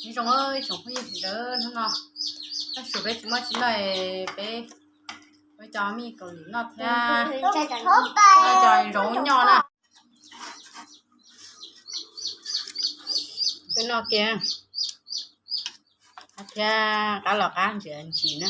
Ib tsoom, ib tsoom phooj ywg sawv daws, hnub no tab sis peb tsis muaj tsis noj, peb ua cov mij kaus lim noj thiab, noj cov zoov nyoj na. Peb noj kiag thiab, qab los qab ntsis ntsis na.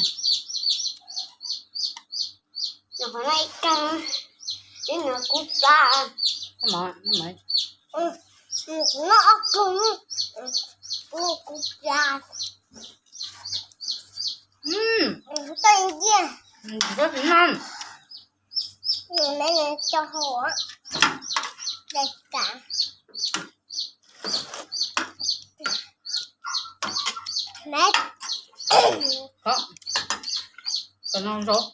Zaum no zaum,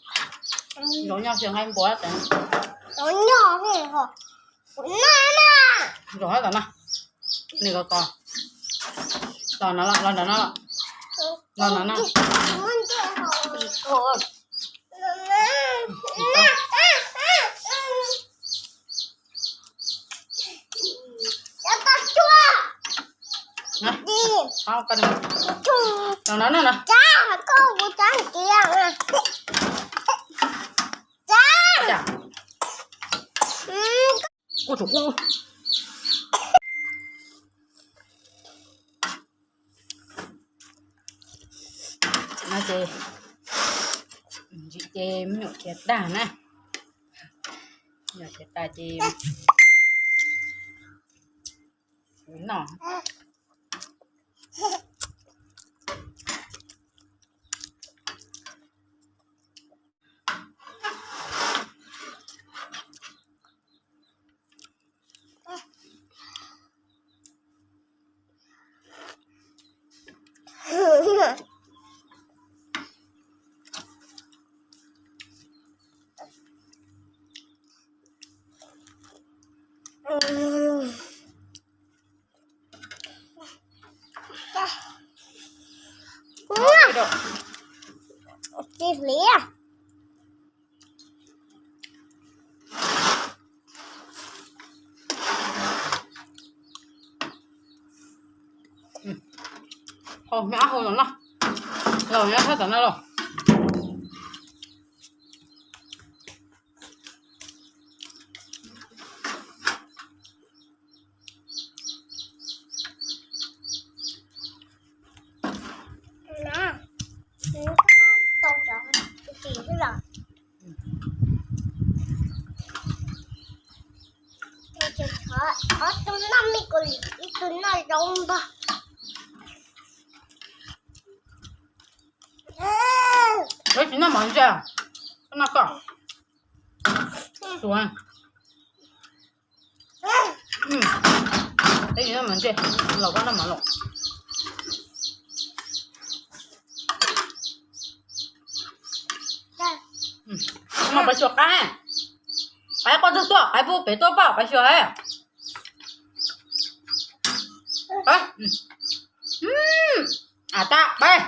zaum nyob xyov nqaij npua tas. Zaum nyob, zaum nyob na. Zaum hab tas na. Nws ko ko. Los no, los no, los no na. Los no na. Ua tsum ub. No ces ntsim ces me nyuam khiav tag na. Me nyuam khiav tas ces no. Tsis hliv. Hau, nyob hau los no, los nyob thaj tom no los. Ob tug noj me kuv lim, ib tug noj zaub npog. Tsis noj mov ntsa, koj noj koj. Peb tsis noj mov ntsa, los koj noj mov los. Noj pais xyuas qaib, qaib quaj tuaj tuaj, qaib pub pem tuaj pom pais xyuas. Av tab pais.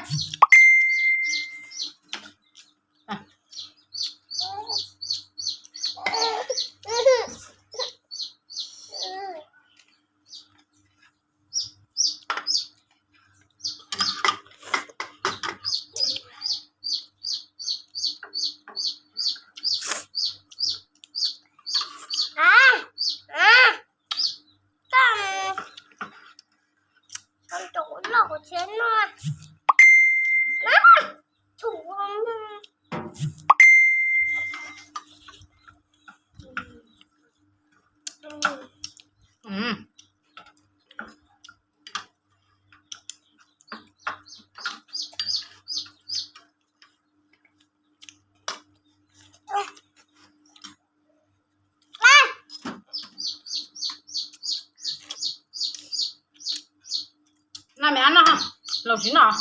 Noj me ab noj, laus tsis noj.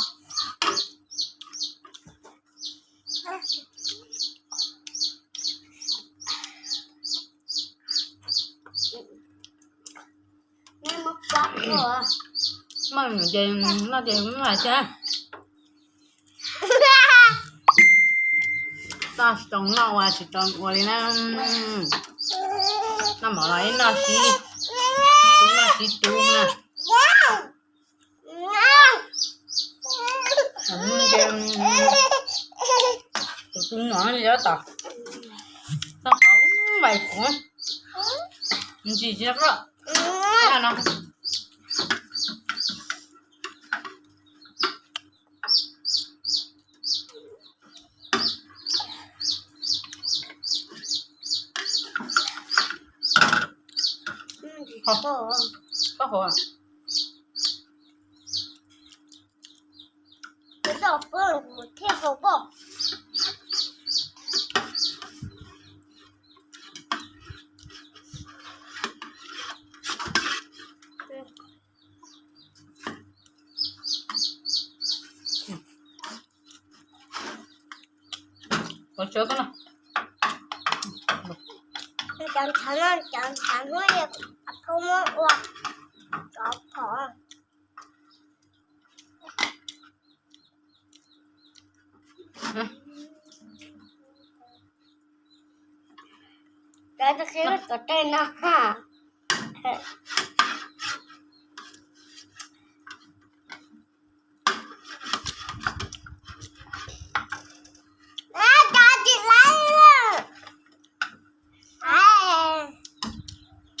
Meej ces noj ces hais thiab. Noj tsis tau noj ua tsis tau ua li na. Noj mov los ib noj sib, noj sib tub na. Tab tom toj qhov vais kuv ntsis tsis roj no. Koj hov. Ua tsav koj no. Cov ntshav no, cov ntshav hnub yog phob muab ua cov phom. Cov tus qhib cov tej no ha.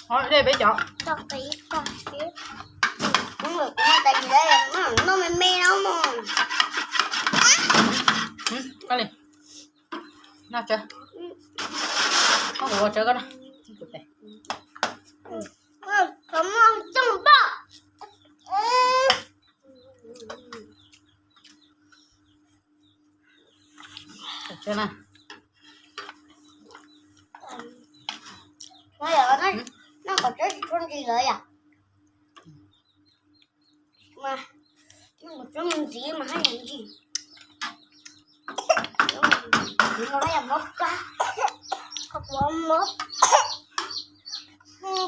Ho dej peb cov. Noj me me no mog. Noj tsav. Koj ua tsav koj no. Noj kom tsob tsis tshua ntsis lawm yom. Noj kom tsob ntxiv mas haj yam ntsis. Haj yam mob plab, mob,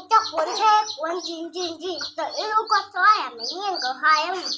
coj quav ntshe quav ntsis ntsis ntsis txawm ib lub koj txob yam me nyiaj nkawd hais.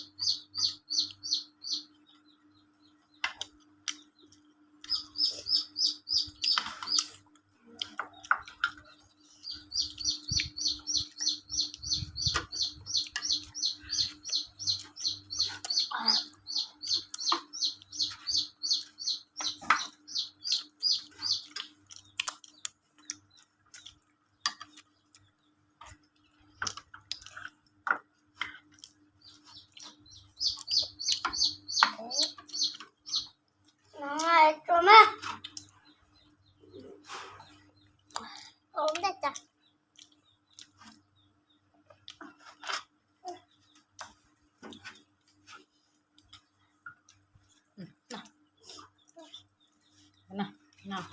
Noj noj.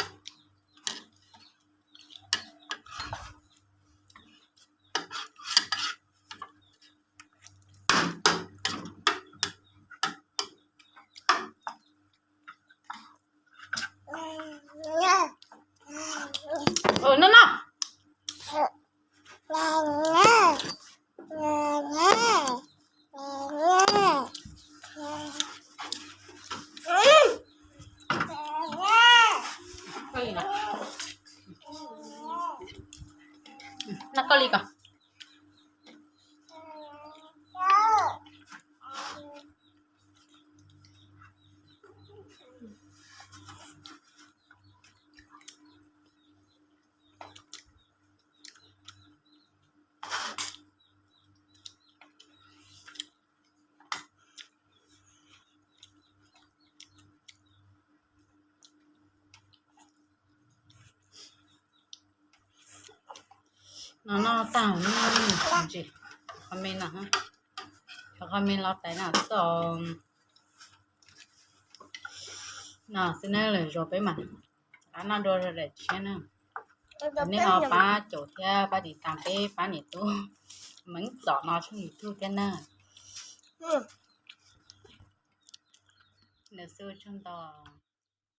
Noj koj li ko. No noj tag no, qhov me no, qhov me los tais no xwb. No xwb nawb, lwm zaus peb mam rov qab noj dua daim tshiab na. Nej ho pab caum thiab pab tiv tas peb, pab niam tub Meev Txom no tshooj YouTube thiab na. Nws xwb tsaug ntau.